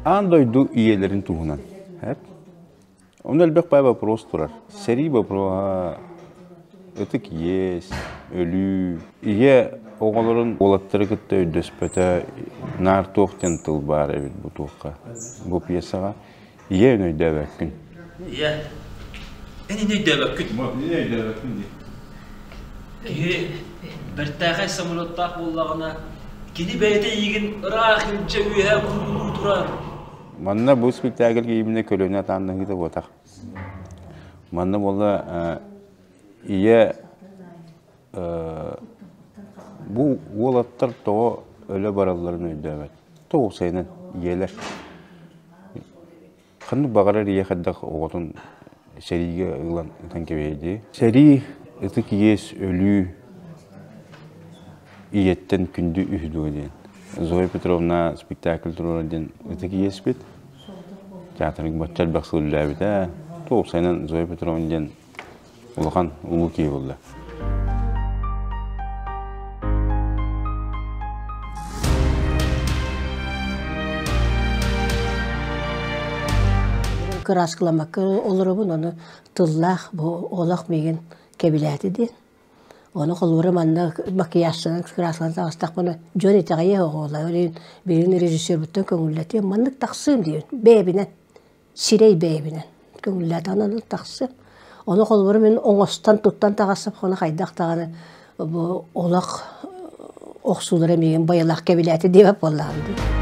Аан дойду ийэлэрин туһунан. Онно элбэх баай вопрос турар. Сэрии боппуруоһа, ытык иэс, өлүү. Ийэ оҕолорун уолаттары кытта өйдөспөтө, наар туох диэн тыл баар эбит бу туохха, бу пьесаҕа. Ийэ эн өйдөөбөккүн. Ийэ, эн ини өйдөөбөккүн. Ини өйдөөбөккүн дии. Киһи бэртээхэй самолеттаах буоллаҕына, кини бэйэтэ эйигин ыраах илдьэ үөһэ куугунуу турар. Манна бу спектакльга именно көлүөнэ атааннаһыыта буотах. Манна буолла ийэ бу уолаттар тоҕо өлө баралларын өйдөөбөт. Тоҕо сайынан ийэлэр. Ханнык баҕарар ийэ хайдах оҕотун сэриигэ ылан ытан кэбиһиэ дии. Сэрии ытык иэс өлүү ийэттэн күндү үһү дуо диэн. Зоя Петровна спектакль туруорар диэн ытык иэспит. Театрга бачча элбэх сыл үлэлээбитэ. Уопсайынан Зоя Петровна диэн улахан улуу киһи буолла. Кырааскыламмакка олоробун, ону тыллаах бу олох миигин кэбилээтэ диэн. Ону холобура манна макияжтанан кырааскаланан таҕыстахпына дьон итэҕэйиэ оҕолор билигин режиссербуттан көҥүллэтиэм маннык тахсыым диэн бэйэбинэн сирэй бэйэбинэн көҥүллээтэҕинэ онон тахсыам. Ону холобура мин оҥостон туттан таҕыстахпына хайдах даҕаны бу олох охсуулара миигин байылаах кэбилээтэ диэбэт буоллаҕым дии.